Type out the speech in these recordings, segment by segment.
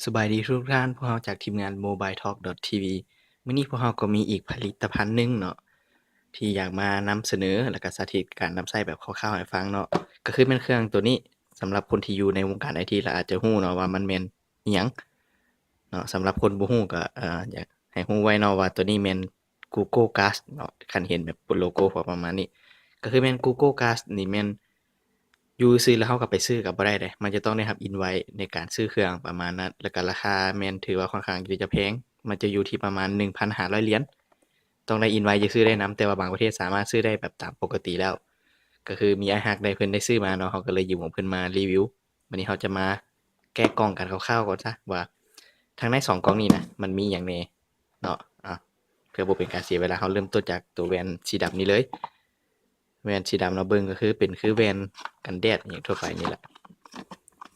ສະບາຍດີທຸກໆທ່ານ, ພວກເຮົາຈາກທີມງານ Mobile Talk dot T V. ມື້ນີ້ພວກເຮົາກໍມີອີກຜະລິດຕະພັນໜຶ່ງເນາະ ທີ່ຢາກມານຳສະເໜີ ແລ້ວກໍສາທິດການນຳໃຊ້ແບບຄ່າວໆໃຫ້ຟັງເນາະ. ກໍຄືແມ່ນເຄື່ອງໂຕນີ້, ສຳລັບຄົນທີ່ຢູ່ໃນວົງການໄອທີ ແລ້ວອາດຈະຮູ້ເນາະວ່າມັນແມ່ນອີ່ຫຍັງເນາະ. ສຳລັບຄົນບໍ່ຮູ້ກໍ ເອີ ຢາກໃຫ້ຮູ້ໄວ້ເນາະວ່າໂຕນີ້ແມ່ນ Google Glass ເນາະ, ຄັນເຫັນແບບໂລໂກ້ປະມານນີ້ ກໍຄືແມ່ນ Google Glass ນີ້ແມ່ນ ຢູ່ຊື່ແລ້ວເຮົາກໍໄປຊື້ກໍບໍ່ໄດ້ເດ້, ມັນຈະຕ້ອງໄດ້ຮັບ invite ໃນການຊື້ເຄື່ອງປະມານນັ້ນ. ແລ້ວກໍລາຄາແມ່ນຖືວ່າຄ່ອນຂ້າງທີ່ຈະແພງ, ມັນຈະຢູ່ທີ່ປະມານໜຶ່ງພັນຫ້າຮ້ອຍຫຼຽນ, ຕ້ອງໄດ້ invite ຈຶ່ງຊື້ໄດ້ນຳ, ແຕ່ວ່າບາງປະເທດສາມາດຊື້ໄດ້ແບບຕາມປົກກະຕິແລ້ວ. ກໍຄືມີອ້າຍຮັກໄດ້ ເພິ່ນໄດ້ຊື້ມາເນາະ, ເຮົາກໍເລີຍຢືມຂອງເພິ່ນມາຣີວິວ. ບາດນີ້ເຮົາຈະມາແກະກ່ອງກັນຄ່າວໆກ່ອນຊະ ວ່າທາງໃນສອງກ່ອງນີ້ນະ ມັນມີຫຍັງແດ່ເນາະ. ອາ ເພື່ອບໍ່ເປັນການເສຍເວລາ, ເຮົາເລີ່ມຕົ້ນຈາກຕົວແວ່ນສີດຳນີ້ເລີຍ. ແວ່ນສີດຳເນາະ, ເບິ່ງກໍຄືເປັນຄືແວ່ນກັນແດດຫຍັງທົ່ວໄປນີ້ແຫຼະ,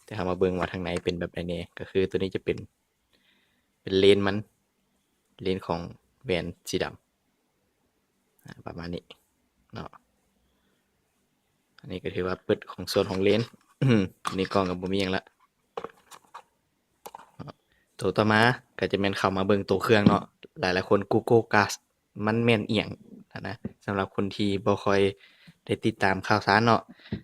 ແຕ່ເຮົາມາເບິ່ງວ່າທາງໃນເປັນແບບໃດແດ່. ກໍຄືຕົວນີ້ຈະເປັນ ເປັນເລນມັນ, ເລນຂອງແວ່ນສີດຳ ອາ ປະມານນີ້ເນາະ. ອັນນີ້ກໍຖືວ່າເປີດຂອງສ່ວນຂອງເລນ. ໃນກ່ອງກໍບໍ່ມີຫຍັງລະ. ໂຕຕໍ່ມາກໍຈະແມ່ນເຂົ້າມາເບິ່ງໂຕເຄື່ອງເນາະ. ຫຼາຍໆຄົນ Google Glass ມັນແມ່ນອີ່ຫຍັງຫັ້ນນະ, ສຳລັບຄົນທີ່ບໍ່ຄ່ອຍໄດ້ຕິດຕາມຂ່າວສານເນາະ.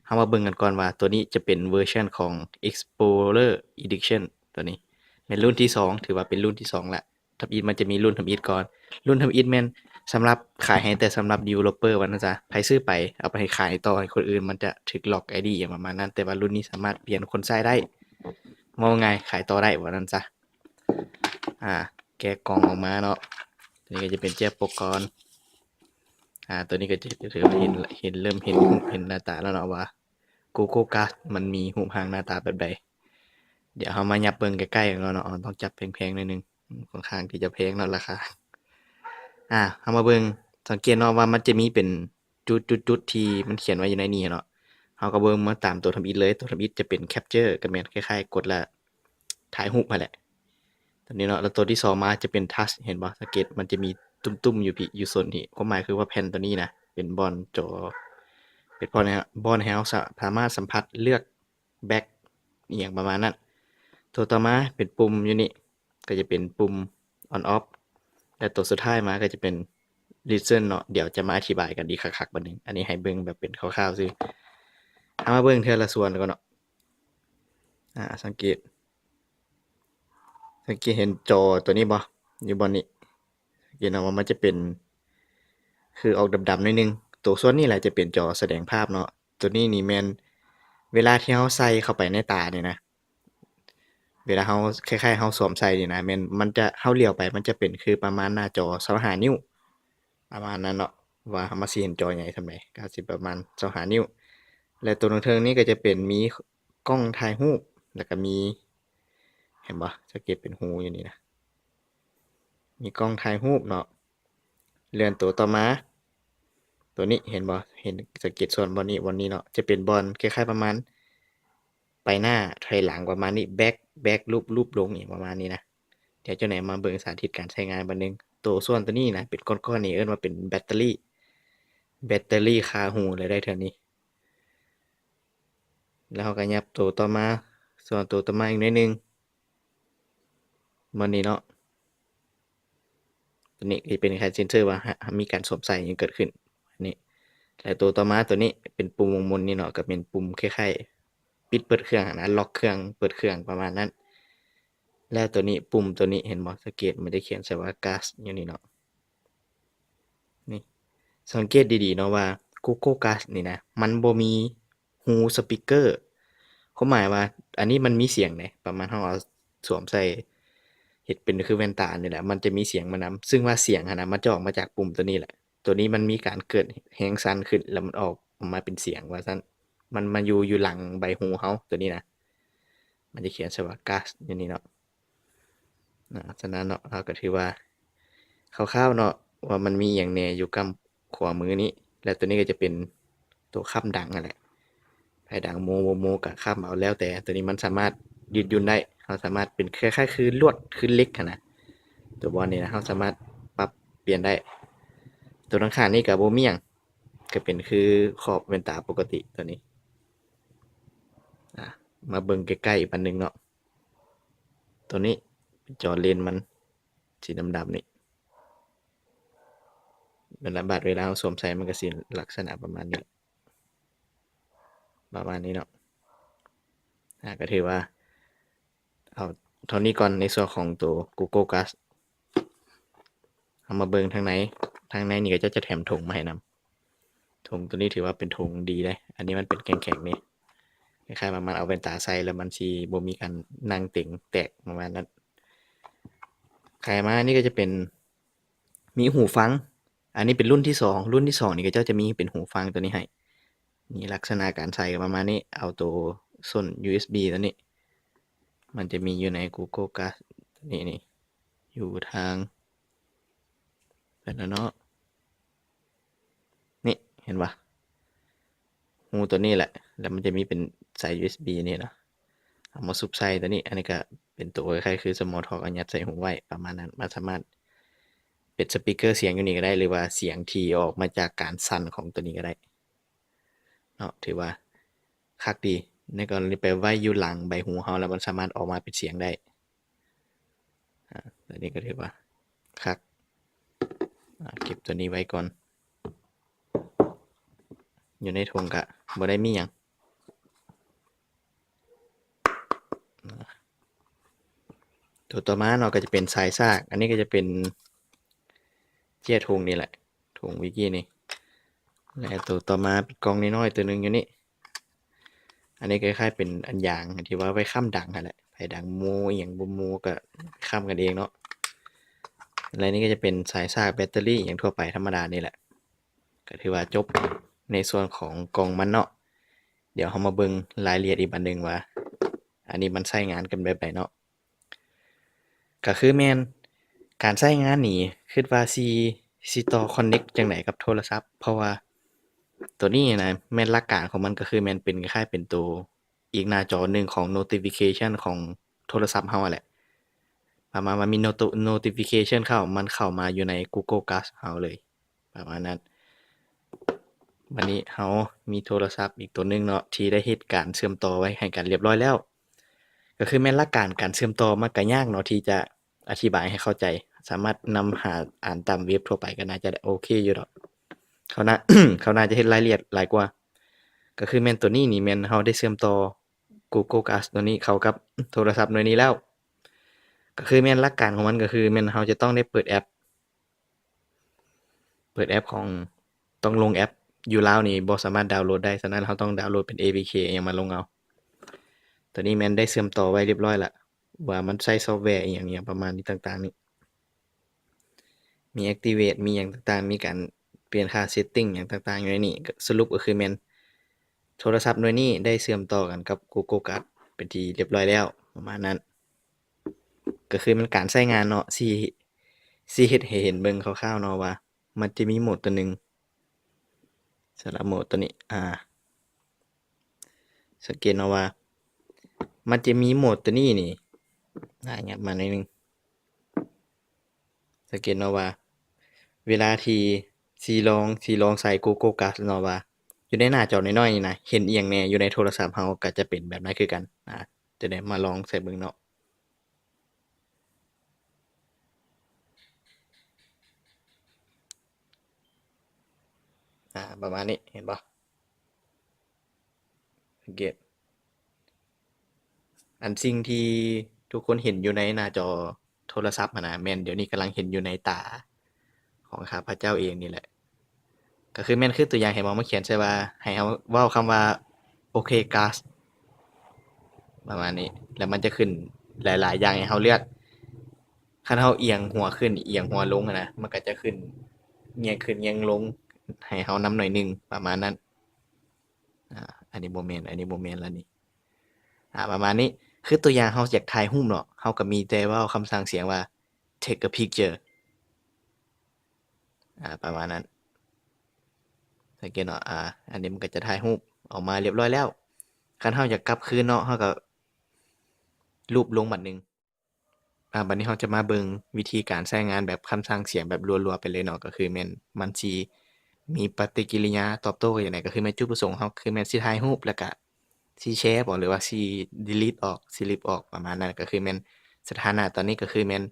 ເຮົາມາເບິ່ງກັນກ່ອນວ່າໂຕນີ້ຈະເປັນເວີຊັນຂອງ Explorer Edition ໂຕນີ້ແມ່ນລຸ້ນທີສອງ, ຖືວ່າເປັນລຸ້ນທີສອງລະ. ທຳອິດມັນຈະມີລຸ້ນທຳອິດກ່ອນ. ລຸ້ນທຳອິດແມ່ນສຳລັບຂາຍໃຫ້ແຕ່ສຳລັບ developer ວ່າຊັ້ນຊະ. ໃຜຊື້ໄປເອົາໄປໃຫ້ຂາຍຕໍ່ໃຫ້ຄົນອື່ນ ມັນຈະຖືກລັອກໄອດີຫຍັງປະມານນັ້ນ, ແຕ່ວ່າລຸ້ນນີ້ສາມາດປ່ຽນຄົນໃຊ້ໄດ້, ເວົ້າງ່າຍຂາຍຕໍ່ໄດ້ວ່າຊັ້ນຊະ. ອາ ແກະກ່ອງອອກມາເນາະ, ຕົວນີ້ກໍຈະເປັນແຈກປົກກ່ອນ. ອາ ຕົວນີ້ກໍຈະຖືວ່າເຫັນ ເຫັນ ເລີ່ມເຫັນຮູບເຫັນໜ້າຕາແລ້ວເນາະວ່າ Google Glass ມັນມີຮູບຮ່າງໜ້າຕາແບບໃດ. ດຽວເຮົາມາຫຍັບເບິ່ງໃກ້ໆເນາະ, ຕ້ອງຈັບແພງໆໜ້ອຍໜຶ່ງ, ຂ້ອນຂ້າງທີ່ຈະແພງເນາະລາຄາ. ອາ ເຮົາມາເບິ່ງ, ສັງເກດເນາະວ່າມັນຈະມີເປັນຈຸດໆໆທີ່ມັນຂຽນໄວ້ຢູ່ໃນນີ້ເນາະ. ເຮົາກໍເບິ່ງມາຕາມຕົວທຳອິດເລີຍ. ຕົວທຳອິດຈະເປັນ capture ກໍແມ່ນຄ້າຍໆກົດແລ້ວຖ່າຍຮູບຫັ້ນແຫຼະ ຕົວນີ້ເນາະ. ແລ້ວຕົວທີສອງມາຈະເປັນ touch ເຫັນບໍ່? ສັງເກດມັນຈະມີຕຸ້ມໆຢູ່ພີ້ ຢູ່ໂຊນທີ່ ຄວາມໝາຍຄືວ່າແຜ່ນຕົວນີ້ນະ ເປັນບ່ອນຈໍ ເປັນບ່ອນ ບ່ອນໃຫ້ເຮົາສາ ສາມາດສຳຜັດເລືອກ back ອີ່ຫຍັງປະມານນັ້ນ. ຕົວຕໍ່ມາເປັນປຸ່ມຢູ່ນີ້ ກໍຈະເປັນປຸ່ມ on off ແລະ ຕົວສຸດທ້າຍມາກໍຈະເປັນ listen ເນາະ. ດຽວຈະມາອະທິບາຍກັນອີກຄັກໆບາດໜຶ່ງ, ອັນນີ້ໃຫ້ເບິ່ງແບບເປັນຄ່າວໆຊື່. ເຮົາມາເບິ່ງເທື່ອລະສ່ວນກ່ອນເນາະ. ອາ ສັງເກດ ສັງເກດເຫັນຈໍຕົວນີ້ບໍ່? ຢູ່ບ່ອນນີ້ ເຫັນເນາະວ່າມັນຈະເປັນຄືອອກດຳໆໜ້ອຍໜຶ່ງ. ຕົວສ່ວນນີ້ແຫຼະຈະເປັນຈໍສະແດງພາບເນາະ. ຕົວນີ້ນີ້ແມ່ນເວລາທີ່ເຮົາໃສ່ເຂົ້າໄປໃນຕານີ້ນະ, ເວລາເຮົາ ຄ້າຍໆເຮົາສວມໃສ່ນີ້ນະ, ແມ່ນມັນຈະ ເຮົາຫຼຽວໄປ ມັນຈະເປັນຄືປະມານໜ້າຈໍຊາວຫ້ານິ້ວ ປະມານນັ້ນເນາະ, ວ່າເຮົາ ມັນຊິເຫັນຈໍໃຫຍ່ສ່ຳໃດ ກໍຊິປະມານຊາວຫ້ານິ້ວ. ແລະ ຕົວເທິງໆນີ້ກໍຈະເປັນມີກ້ອງຖ່າຍຮູບ ແລ້ວກໍມີ ເຫັນບໍ່? ສັງເກດເປັນຮູຢູ່ນີ້ນະ, ມີກ້ອງຖ່າຍຮູບເນາະ. ເລື່ອນຕົວຕໍ່ມາ ຕົວນີ້ເຫັນບໍ່? ເຫັນ ສັງເກດສ່ວນບ່ອນນີ້ ບ່ອນນີ້ເນາະ, ຈະເປັນບ່ອນຄ້າຍໆປະມານໄປໜ້າ ຖອຍຫຼັງປະມານນີ້, ແບັກ ແບັກ ລູບ ລູບລົງ ອີ່ຫຍັງປະມານນີ້ນະ. ດຽວເຈົ້າໜ້າຍມາເບິ່ງສາທິດການໃຊ້ງານບາດໜຶ່ງ. ໂຕສ່ວນຕົວນີ້ນະ ເປັນກ້ອນໆນີ້ເອີ້ນວ່າເປັນແບັດເຕີຣີ, ແບັດເຕີຣີຄາຫູເລີຍໄດ໋ເທື່ອນີ້. ແລ້ວເຮົາກໍຫຍັບໂຕຕໍ່ມາ, ສ່ວນໂຕຕໍ່ມາອີກໜ້ອຍໜຶ່ງ ບ່ອນນີ້ເນາະ. ຕົວນີ້ກໍເປັນຄ້າຍເຊັນເຊີວ່າ ຫາ ມີການສວມໃສ່ຫຍັງເກີດຂຶ້ນ. ອັນນີ້ ແລ້ວໂຕຕໍ່ມາຕົວນີ້ເປັນປຸ່ມວົງມົນນີ້ເນາະ, ກໍເປັນປຸ່ມຄ້າຍໆປິດເປີດເຄື່ອງຫັ້ນນະ, ລັອກເຄື່ອງ ເປີດເຄື່ອງປະມານນັ້ນ. ແລ້ວຕົວນີ້ ປຸ່ມຕົວນີ້ເຫັນບໍ່? ສັງເກດມັນຈະຂຽນໃສ່ວ່າ Glass ຢູ່ນີ້ເນາະ. ນີ້ ສັງເກດດີໆເນາະວ່າ Google Glass ນີ້ນະ ມັນບໍ່ມີຮູສະປີກເກີ, ຄວາມໝາຍວ່າອັນນີ້ມັນມີສຽງເດ້, ປະມານເຮົາເອົາສວມໃສ່ ເຮັດເປັນຄືແວ່ນຕານີ້ແຫຼະ, ມັນຈະມີສຽງມານຳ, ຊຶ່ງວ່າສຽງຫັ້ນນະ ມັນຈະອອກມາຈາກປຸ່ມຕົວນີ້ແຫຼະ. ຕົວນີ້ມັນມີການເກີດແຮງສັ່ນຂຶ້ນ ແລ້ວມັນອອກ ອອກມາເປັນສຽງວ່າຊັ້ນ, ມັນມາຢູ່ ຢູ່ຫຼັງໃບຫູເຮົາ ຕົວນີ້ນະ, ມັນຈະຂຽນໃສ່ວ່າ Glass ຢູ່ນີ້ເນາະ. ນະ ສະນັ້ນເນາະ ເຮົາກໍຖືວ່າຄ່າວໆເນາະ ວ່າມັນມີຫຍັງແດ່ຢູ່ກ້ຳຂວາມືນີ້, ແລະ ຕົວນີ້ກໍຈະເປັນຕົວຄ້ຳດັງຫັ້ນແຫຼະ, ໃຜດັງໂມບໍ່ໂມກໍຄ້ຳເອົາ ແລ້ວແຕ່. ຕົວນີ້ມັນສາມາດຢືດຫຍຸ່ນໄດ້, ເຮົາສາມາດເປັນຄ້າຍໆຄືລວດ ຄືເຫຼັກຫັ້ນນະ, ຕົວບ່ອນນີ້ນະ ເຮົາສາມາດປັບປ່ຽນໄດ້. ຕົວທາງຂ້າງນີ້ກໍບໍ່ມີຫຍັງ, ກໍເປັນຄືຂອບແວ່ນຕາປົກກະຕິຕົວນີ້. ອາ ມາເບິ່ງໃກ້ໆອີກບາດໜຶ່ງເນາະ. ຕົວນີ້ເປັນຈໍເລນມັນ ສີດຳໆນີ້ ເວລາ ບາດເວລາເຮົາສວມໃສ່ ມັນກໍຊິລັກສະນະປະມານນີ້ ປະມານນີ້ເນາະ. ອາ ກໍຖືວ່າເອົາເທົ່ານີ້ກ່ອນ ໃນສ່ວນຂອງໂຕ Google Glass. ເຮົາມາເບິ່ງທາງໃນ ທາງໃນນີ້ເຂົາເຈົ້າຈະແຖມຖົງມາໃຫ້ນຳ. ຖົງໂຕນີ້ຖືວ່າເປັນຖົງດີເດ້ ອັນນີ້ມັນເປັນແຂງໆນີ້ ຄ້າຍໆວ່າມັນເອົາແວ່ນຕາໃສ່ແລ້ວມັນຊິບໍ່ມີການນັ່ງເຕັງແຕກ ປະມານນັ້ນ. ຂາຍມາ ອັນນີ້ກໍຈະເປັນ ມີຫູຟັງ ອັນນີ້ເປັນລຸ້ນທີສອງ ລຸ້ນທີສອງນີ້ເຂົາເຈົ້າຈະມີເປັນຫູຟັງໂຕນີ້ໃຫ້. ນີ້ລັກສະນະການໃສ່ກໍປະມານນີ້ ເອົາໂຕສົ້ນ ຢູເອັສບີ ໂຕນີ້ ມັນຈະມີຢູ່ໃນ Google Glass ໂຕນີ້ນີ້ ຢູ່ທາງ ແມ່ນແລ້ວເນາະ ນີ້ເຫັນບໍ່ ຮູໂຕນີ້ແຫຼະ ແລ້ວມັນຈະມີເປັນສາຍ ຢູເອັສບີ ນີ້ເນາະ ເອົາມາຊຸບໃສ່ໂຕນີ້. ອັນນີ້ກໍເປັນໂຕຄ້າຍໆຄື Small Talk ເອົາຍັດໃສ່ຫູໄວ້ປະມານນັ້ນ. ມັນສາມາດເປັນສະປີກເກີສຽງຢູ່ນີ້ກໍໄດ້ ຫຼືວ່າສຽງທີ່ອອກມາຈາກການສັ່ນຂອງໂຕນີ້ກໍໄດ້ເນາະ. ຖືວ່າຄັກດີ ໃນກໍລະນີໄປໄວ້ຢູ່ຫຼັງໃບຫູເຮົາ ແລ້ວມັນສາມາດອອກມາເປັນສຽງໄດ້. ອາ ອັນນີ້ກໍຖືວ່າຄັກ ອາ ເກັບຕົວນີ້ໄວ້ກ່ອນ. ຢູ່ໃນຖົງກະບໍ່ໄດ້ມີຫຍັງ. ຕົວຕໍ່ມາເນາະ ກໍຈະເປັນສາຍຊາກ ອັນນີ້ກໍຈະເປັນເຈ້ຍຖົງນີ້ແຫຼະ ຖົງວິກີນີ້ ແລະ ຕົວຕໍ່ມາເປັນກ່ອງນ້ອຍໆຕົວໜຶ່ງຢູ່ນີ້. ອັນນີ້ກໍຄ້າຍໆເປັນອັນຢາງທີ່ວ່າໄວ້ຄ້ຳດັງຫັ້ນແຫຼະ ໃຜດັງໝູ່ອີ່ຫຍັງບໍ່ໝູ່ກໍຄ້ຳກັນເອງເນາະ. ແລະ ນີ້ກໍຈະເປັນສາຍຊາກແບັດເຕີຣີອີ່ຫຍັງທົ່ວໄປທຳມະດານີ້ແຫຼະ. ກໍຖືວ່າຈົບໃນສ່ວນຂອງກ່ອງມັນເນາະ. ດຽວເຮົາມາເບິ່ງລາຍລະອຽດອີກບາດໜຶ່ງວ່າ ອັນນີ້ມັນໃຊ້ງານກັນແບບໃດເນາະ. ກໍຄືແມ່ນການໃຊ້ງານນີ້ ຄິດວ່າຊິ ຊິຕໍ່ connect ຈັ່ງໃດກັບໂທລະສັບ ເພາະວ່າໂຕນີ້ນະ ແມ່ນຫຼັກການຂອງມັນກໍຄືແມ່ນເປັນຄ້າຍໆເປັນໂຕອີກໜ້າຈໍໜຶ່ງຂອງ notification ຂອງໂທລະສັບເຮົາຫັ້ນແຫຼະ. ປະມານວ່າມີ noti- notification ເຂົ້າ ມັນເຂົ້າມາຢູ່ໃນ Google Glass ເຮົາເລີຍ ປະມານນັ້ນ. ບັດນີ້ເຮົາມີໂທລະສັບອີກໂຕໜຶ່ງເນາະ ທີ່ໄດ້ເຮັດການເຊື່ອມຕໍ່ໄວ້ໃຫ້ກັນລຽບຮ້ອຍແລ້ວ. ກໍຄືແມ່ນຫຼັກການການເຊື່ອມຕໍ່ມັນກໍຍາກເນາະ ທີ່ຈະອະທິບາຍໃຫ້ເຂົ້າໃຈ ສາມາດນຳຫາອ່ານຕາມເວັບທົ່ວໄປກໍໜ້າຈະໂອເຄຢູ່ດອກ. ເຂົາໜ້າ ເຂົາໜ້າຈະເຮັດລາຍລະອຽດຫຼາຍກວ່າ. ກໍຄືແມ່ນໂຕນີ້ນີ້ແມ່ນເຮົາໄດ້ເຊື່ອມຕໍ່ Google Glass ໂຕນີ້ເຂົ້າກັບໂທລະສັບໜ່ວຍນີ້ແລ້ວ. ກໍຄືແມ່ນຫຼັກການຂອງມັນກໍຄືແມ່ນເຮົາຈະຕ້ອງໄດ້ເປີດແອັບ ເປີດແອັບຂອງ ຕ້ອງລົງແອັບ ຢູ່ລາວນີ້ບໍ່ສາມາດດາວໂຫຼດໄດ້ ສະນັ້ນເຮົາຕ້ອງດາວໂຫຼດເປັນ ເອພີເຄ ອີ່ຫຍັງມາລົງເອົາ. ໂຕນີ້ແມ່ນໄດ້ເຊື່ອມຕໍ່ໄວ້ລຽບຮ້ອຍລະ ວ່າມັນໃຊ້ຊອບແວອີ່ຫຍັງ ອີ່ຫຍັງປະມານນີ້ຕ່າງໆນີ້ ມີ activate ມີຫຍັງຕ່າງໆ ມີການປ່ຽນຄ່າ setting ຫຍັງຕ່າງໆຢູ່ໃນນີ້. ສະຫຼຸບກໍຄືແມ່ນໂທລະສັບໜ່ວຍນີ້ໄດ້ເຊື່ອມຕໍ່ກັນກັບ Google Glass ເປັນທີ່ລຽບຮ້ອຍແລ້ວ ປະມານນັ້ນ. ກໍຄືແມ່ນການໃຊ້ງານເນາະ ຊິ ຊິເຮັດໃຫ້ເຫັນເບິ່ງຄ່າວໆເນາະວ່າ ມັນຈະມີໂໝດຕົວໜຶ່ງ ສຳລັບໂໝດຕົວນີ້ ອາ ສັງເກດເນາະວ່າ ມັນຈະມີໂໝດຕົວນີ້ນີ້ ອາ ຫຍັບມາໜ້ອຍໜຶ່ງ ສັງເກດເນາະວ່າ ເວລາທີ່ຊິລອງ ຊິລອງໃສ່ Google Glass ເນາະວ່າ ຢູ່ໃນໜ້າຈໍນ້ອຍໆນີ້ນະ ເຫັນອີ່ຫຍັງແດ່ ຢູ່ໃນໂທລະສັບເຮົາກໍຈະເປັນແບບນັ້ນຄືກັນ ອາ ຈະໄດ້ມາລອງໃສ່ເບິ່ງເນາະ. ອາ ປະມານນີ້ ເຫັນບໍ່? ສັງເກດ ອັນສິ່ງທີ່ທຸກຄົນເຫັນຢູ່ໃນໜ້າຈໍໂທລະສັບຫັ້ນນະ ແມ່ນດຽວນີ້ກຳລັງເຫັນຢູ່ໃນຕາຂອງຂ້າພະເຈົ້າເອງນີ້ແຫຼະ. ກໍຄືແມ່ນຄືຕົວຢ່າງ ໃຫ້ເຮົາມາຂຽນໃສ່ວ່າ ໃຫ້ເຮົາເວົ້າຄຳວ່າ ໂອເຄ Glass ປະມານນີ້ ແລ້ວມັນຈະຂຶ້ນຫຼາຍໆຢ່າງໃຫ້ເຮົາເລືອກ. ຄັນເຮົາອຽງຫົວຂຶ້ນ ອຽງຫົວລົງຫັ້ນນະ ມັນກໍຈະຂຶ້ນ ແຍງຂຶ້ນແຍງລົງໃຫ້ເຮົານຳໜ້ອຍໜຶ່ງ ປະມານນັ້ນ. ອາ ອັນນີ້ບໍ່ແມ່ນ ອັນນີ້ບໍ່ແມ່ນລະນີ້ ອາ ປະມານນີ້. ຄືຕົວຢ່າງເຮົາຢາກຖ່າຍຮູບເນາະ ເຮົາກໍມີແຕ່ເວົ້າຄຳສັ່ງສຽງວ່າ take a picture ອາ ປະມານນັ້ນ ສັງເກດເນາະ. ອາ ອັນນີ້ມັນກໍຈະຖ່າຍຮູບອອກມາລຽບຮ້ອຍແລ້ວ. ຄັນເຮົາຢາກກັບຄືນເນາະ ເຮົາກໍລູບລົງບາດໜຶ່ງ. ອາ ບັດນີ້ເຮົາຈະມາເບິ່ງວິທີການໃຊ້ງານແບບຄຳສັ່ງສຽງແບບລົວໆໄປເລີຍເນາະ ກໍຄືແມ່ນມັນຊິມີປະຕິກິລິຍາຕອບໂຕ້ກັນຈັ່ງໃດ. ກໍຄືແມ່ນຈຸດປະສົງເຮົາຄືແມ່ນຊິຖ່າຍຮູບ ແລ້ວກະຊິແຊບໍ ຫຼືວ່າຊິ delete ອອກ ຊິລົບອອກ ປະມານນັ້ນ. ກໍຄືແມ່ນ ສະຖານະຕອນນີ້ກໍຄືແມ່ນ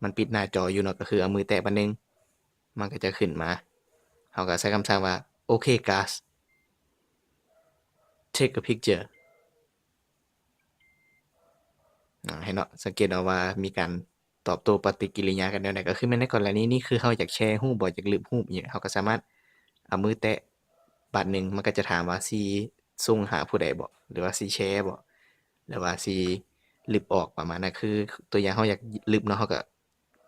ມັນປິດໜ້າຈໍຢູ່ເນາະ ກໍຄືເອົາມືແຕະບາດໜຶ່ງ ມັນກໍຈະຂຶ້ນມາ ເຮົາກໍໃຊ້ຄຳສັ່ງວ່າ OK Gus take a picture ອາ ເຫັນເນາະ ສັງເກດເອົາວ່າມີການຕອບໂຕ້ປະຕິກິລິຍາກັນແນວໃດ ກໍຄືແມ່ນໃນກໍລະນີນີ້ ຄືເຮົາຢາກແຊຮູບບໍ ຢາກລຶບຮູບອີ່ຫຍັງ ເຮົາກໍສາມາດເອົາມືແຕະບາດໜຶ່ງ ມັນກໍຈະຖາມວ່າຊິສົ່ງຫາຜູ້ໃດບໍ ຫຼືວ່າຊິແຊບໍ ຫຼືວ່າຊິລຶບອອກປະມານນັ້ນ ຄືຕົວຢ່າງເຮົາຢາກລຶບເນາະ ເຮົາກໍ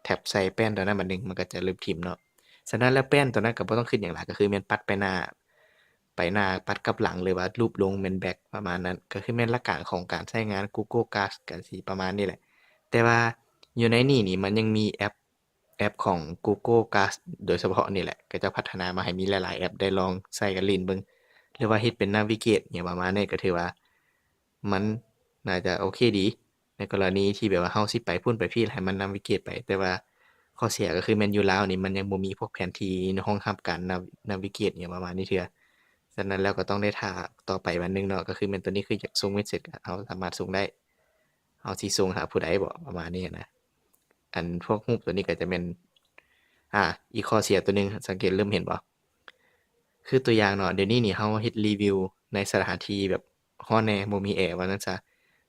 ແທັບໃສ່ແປ້ນຕົວນັ້ນບາດໜຶ່ງ ມັນກໍຈະລຶບຖິ້ມເນາະ. ສະນັ້ນແລ້ວແປ້ນຕົວນັ້ນກໍບໍ່ຕ້ອງຄິດຫຍັງຫຼາຍ ກໍຄືແມ່ນປັດໄປໜ້າ ໄປໜ້າ ປັດກັບຫຼັງ ຫຼືວ່າລູບລົງແມ່ນແບັກ ປະມານນັ້ນ ກໍຄືແມ່ນຫຼັກການຂອງການໃຊ້ງານ Google Glass ກໍຊິປະມານນີ້ແຫຼະ. ແຕ່ວ່າຢູ່ໃນນີ້ນີ້ມັນຍັງມີແອັບ ແອັບຂອງ Google Glass ໂດຍສະເພາະນີ້ແຫຼະ ເຂົາເຈົ້າພັດທະນາມາໃຫ້ມີຫຼາຍໆແອັບ ໄດ້ລອງໃຊ້ກັນຫຼິ້ນເບິ່ງ ຫຼືວ່າເຮັດເປັນ Navigate ຫຍັງປະມານນີ້ ກໍຖືວ່າມັນໜ້າຈະໂອເຄດີ ໃນກໍລະນີທີ່ແບບວ່າເຮົາຊິໄປພຸ້ນໄປພີ້ ໃຫ້ມັນ Navigate ໄປ ແຕ່ວ່າຂໍ້ເສຍກໍຄືແມ່ນຢູ່ລາວນີ້ມັນຍັງບໍ່ມີພວກແຜນທີ່ຮອງຮັບການ Nav- Navigate ຫຍັງປະມານນີ້ເທື່ອ. ສະນັ້ນແລ້ວກໍຕ້ອງໄດ້ຖ້າຕໍ່ໄປວັນໜຶ່ງເນາະ ກໍຄືແມ່ນຕົວນີ້ຄືຢາກສົ່ງເມັດເສັດ ເຮົາສາມາດສົ່ງໄດ້ ເຮົາຊິສົ່ງຫາຜູ້ໃດບໍ ປະມານນີ້ນະ. ອັນພວກຮູບຕົວນີ້ກໍຈະແມ່ນ ອາ ອີກຂໍ້ເສຍຕົວໜຶ່ງ ສັງເກດເລີ່ມເຫັນບໍ່? ຄືຕົວຢ່າງເນາະ ດຽວນີ້ນີ້ເຮົາເຮັດຣີວິວໃນສະຖານທີ່ແບບຮ້ອນແດ່ ບໍ່ມີແອວ່າຊັ້ນຊະ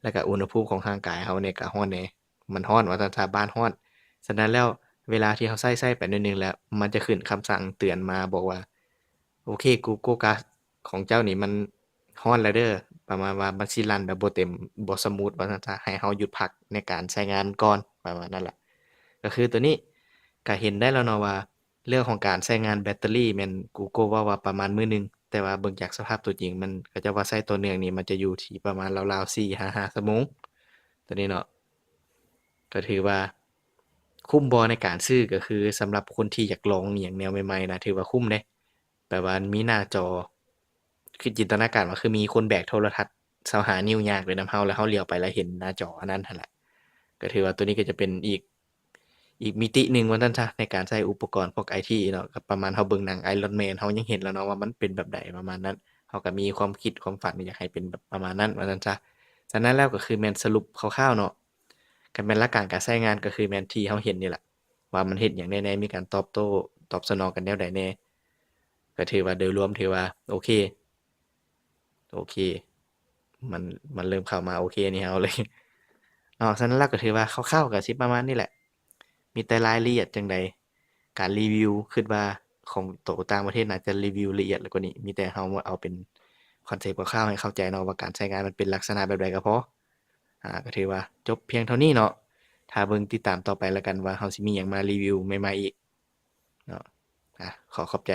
ແລ້ວກໍອຸນຫະພູມຂອງຮ່າງກາຍເຮົານີ້ກໍຮ້ອນແດ່ ມັນຮ້ອນວ່າຊັ້ນຊະ ບ້ານຮ້ອນ. ສະນັ້ນແລ້ວເວລາທີ່ເຮົາໃຊ້ ໃຊ້ໄປໜ້ອຍໜຶ່ງແລ້ວ ມັນຈະຂຶ້ນຄຳສັ່ງເຕືອນມາບອກວ່າ ໂອເຄ Google Glass ຂອງເຈົ້ານີ້ມັນຮ້ອນແລ້ວເດີ ປະມານວ່າມັນຊິຣັນແບບບໍ່ເຕັມ ບໍ່ສະມູດວ່າຊັ້ນຊະ ໃຫ້ເຮົາຢຸດພັກໃນການໃຊ້ງານກ່ອນ ປະມານນັ້ນແຫຼະ. ກໍຄືຕົວນີ້ກໍເຫັນໄດ້ແລ້ວເນາະວ່າ ເລື່ອງຂອງການໃຊ້ງານແບັດເຕີຣີແມ່ນ Google ເວົ້າວ່າປະມານມື້ໜຶ່ງ ແຕ່ວ່າເບິ່ງຈາກສະພາບຕົວຈິງ ມັນ ເຂົາເຈົ້າວ່າໃຊ້ຕໍ່ເນື່ອງນີ້ ມັນຈະຢູ່ທີ່ປະມານລາວໆ ສີ່ຫາຫ້າຊົ່ວໂມງ ຕົວນີ້ເນາະ. ກໍຖືວ່າຄຸ້ມບໍ່ໃນການຊື້ ກໍຄືສຳລັບຄົນທີ່ຢາກລອງອີ່ຫຍັງແນວໃໝ່ໆນະ ຖືວ່າຄຸ້ມເດ້. ແບບວ່າມີໜ້າຈໍ ຄືຈິນຕະນາການວ່າຄືມີຄົນແບກໂທລະທັດຊາວຫ້ານິ້ວຍ່າງໄປນຳເຮົາ ແລ້ວເຮົາຫຼຽວໄປແລ້ວເຫັນໜ້າຈໍອັນນັ້ນຫັ້ນແຫຼະ. ກໍຖືວ່າຕົວນີ້ກໍຈະເປັນອີກ ອີກມິຕິໜຶ່ງວ່າຊັ້ນຊະ ໃນການໃຊ້ອຸປະກອນພວກໄອທີເນາະ ກໍປະມານເຮົາເບິ່ງໜັງ Iron Man ເຮົາຍັງເຫັນແລ້ວເນາະວ່າມັນເປັນແບບໃດປະມານນັ້ນ ເຮົາກໍມີຄວາມຄິດຄວາມຝັນຢາກໃຫ້ເປັນແບບປະມານນັ້ນວ່າຊັ້ນຊະ. ສະນັ້ນແລ້ວກໍຄືແມ່ນສະຫຼຸບຄ່າວໆເນາະ ກໍແມ່ນຫຼັກການການໃຊ້ງານ ກໍຄືແມ່ນທີ່ເຮົາເຫັນນີ້ແຫຼະ ວ່າມັນເຮັດຫຍັງແດ່ແນ່ ມີການຕອບໂຕ້ຕອບສະໜອງກັນແນວໃດແນ່. ກໍຖືວ່າໂດຍລວມຖືວ່າໂອເຄ ໂອເຄ ມັນ ມັນເລີ່ມເຂົ້າມາໂອເຄໃນເຮົາເລີຍເນາະ. ສະນັ້ນແລ້ວກໍຖືວ່າຄ່າວໆກໍຊິປະມານນີ້ແຫຼະ ມີແຕ່ລາຍລະອຽດຈັ່ງໃດ ການຣີວິວ ຄິດວ່າຂອງໂຕຕ່າງປະເທດໜ້າຈະຣີວິວລະອຽດກວ່ານີ້ ມີແຕ່ເຮົາເອົາເປັນຄອນເຊັບຄ່າວໆໃຫ້ເຂົ້າໃຈເນາະ ວ່າການໃຊ້ງານມັນເປັນລັກສະນະແບບໃດກໍພໍ. ອາ ກໍຖືວ່າຈົບພຽງເທົ່ານີ້ເນາະ ຖ້າເບິ່ງຕິດຕາມຕໍ່ໄປແລ້ວກັນວ່າເຮົາຊິມີຫຍັງມາຣີວິວໃໝ່ໆອີກເນາະ. ອາ ຂໍຂອບໃຈ.